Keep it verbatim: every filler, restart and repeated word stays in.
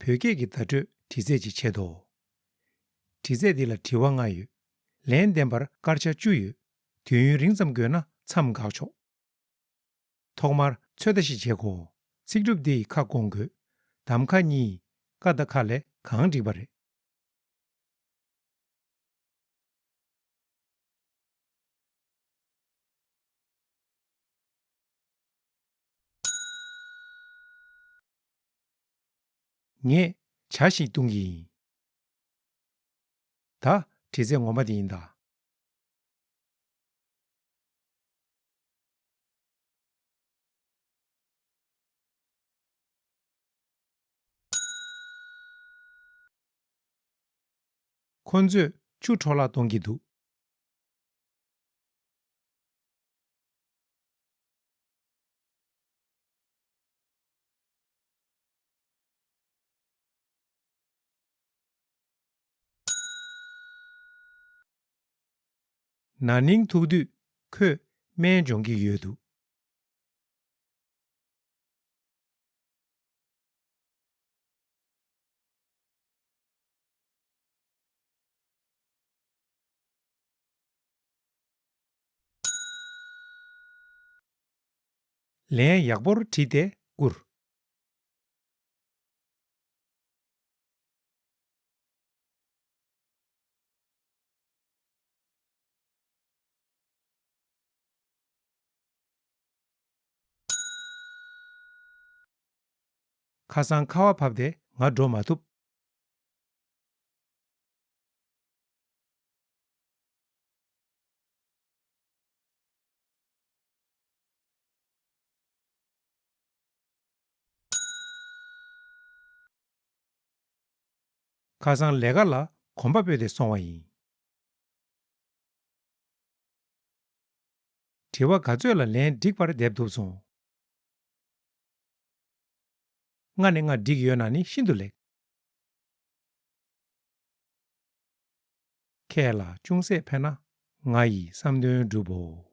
བོད་སྐད་ཀྱི་བརྡ་སྤྲོད་འདྲི་རྩད་ཅིག་བྱེད་དོ། འདྲི་རྩད་འདི་ལ་དྲི་བ་ལྔ་ཡོད། ལན་འདེབས་པར་སྐར་ཆ་བཅུ་ཡོད། དུས་ཡུན་རིང་ཙམ་དགོས་ན་མཚམས་འགག་ཆོག། ཐོག་མར་ཚོད་ལྟ་ཞིག་བྱེད་དགོས། ཚིག་གྲུབ་འདི་ཡི་ཁ་སྐོང་དགོས། གདམ་ཁ་གཉིས། ཀ་དང་ཁ་ལས་གང་འགྲིག་པ་རེད། ངས་ཇ་ཞིག་བཏུང་གི་ཡིན། ད་འདྲི་རྩད་ངོ་མ་དེ་ཡིན་ད། ཁོ་ཚོས་ཆུ་འཕྲོ་བརླག་གཏོང་གི་འདུག། ན་ནིང་ཐུག་དུས་ཁོས་སྨན་སྦྱོང་གི་ཡོད་འདུག། ལན་ཡག་པོར་བྲིས་ཏེ་བསྐུར། ཁ་སང་ཁ་བ་བབས་ཏེ་ང་འགྲོ་མ་ཐུབ། ཁ་སང་ལས་ཀ་ལ་གོམ་པ་སྤོས་ཏེ་སོང་བ་ཡིན། དྲི་བ་ག་ཚོད་ལ་ལན་འགྲིག་པར་འདེབས་ཐུབ་སོང་། ལྔ་ནས་ལྔ་འགྲིག་ཡོད་ན་ནི་ཤིན་ཏུ་ལེགས། ཁྱེད་ལ་ཅུང་ཟད་ཕན་ན་ང་ཡི་བསམ་དོན་འགྲུབ་བོ།